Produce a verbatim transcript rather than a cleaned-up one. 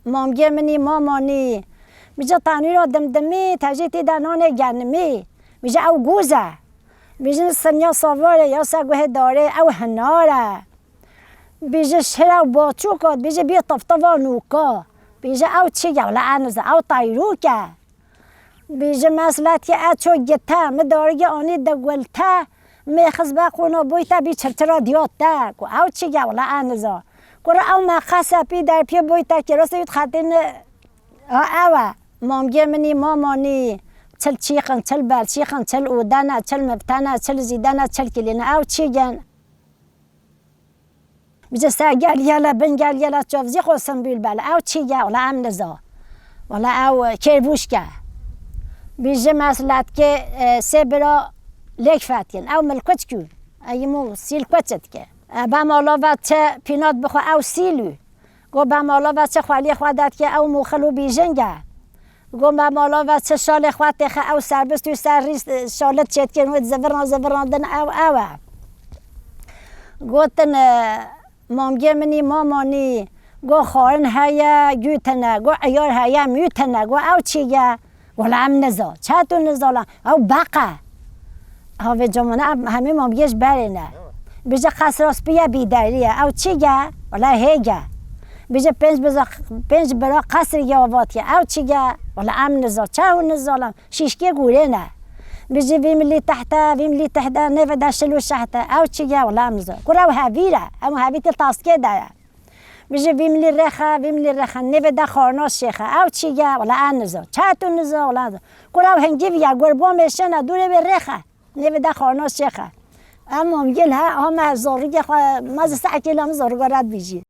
Mamgê minî, mamanî. Bije tanîra dimdimî, tejê tê de nanê genimî. Bije ew goz e. Bije simiya savarê, ya se guhê darê, ew hinar e. Bije şira baçûka, bije bê tiftiva nûka. Bije ew çi ye, wela ez nizam, ew tayrûk e. Bije meslet ye, e ço gite, mi darige anî de gulte, mi xizbe qona boyte bî çirçira diyat te. Ku ew çi ye, wela ez nizam. Kura ew meqese pî der pê boyte kê, rastî wî xetîne. Ha, ew e. Mamgê minî, mamanî, çil çîxin, çil berçîxin, çil ûdene, çil miftene, çil zîdene, çil kilîne. Ew çi gen? Bije ser gel yele, bin gel yele, çovzî xo simbûl bel. Ew çi ye? Wela em niza. Wela ew kêrbûşk e. Bije meslet ke, e, sê bira lêk fetkin. Ew milkuçkû. Ew yî mû sîl kuçit ke. E, be mala ve çi pînat bixwe ew sîlû. Go be mala ve çi xweliyê xwe dertke ew mûxil û bîjing e. Go be mala ve çi şalê xwe têxe ew serbist û ser rîst, e, şalit çêtkin wê zivirna zivirandin ew ew e. Gotin, e, mamgê minî, mamanî, go xwarin heye, gû tine, go eyar heye, mû tine, go ew çi ye? Wela em niza. Çet û nizalan. Ew beq e. Havê camane em hemî mamgê ji berê ne. Bije qesra spî ye bîderî ye. Ew çi ye? Wela hêg e. Bije pênc biza, pênc bira qesrî ye avatiye. Ew çi ye? Wela em niza. Çet û nizalan. Şîşkê gûrê ne. Bije vî milî tehte, vî milî tehte, nêve de şil û şehte. Ew çi ye? Wela em niza. Kura ew hevîr e. Ew hevîr tê taskê de ye. Bije vî milî rêxe, vî milî rêxe, nêve de xarna şêxe. Ew çi ye? Wela ez niza. Çet û niza, wela ez niza. Kura ew hingî viya gurbon mêşene, dûrê wê rêxe. Nêve de xarna şêxe. Em mamgê li he, ha me zorrîgê xwe, me zî sehkê li em zorrîga red bîjî.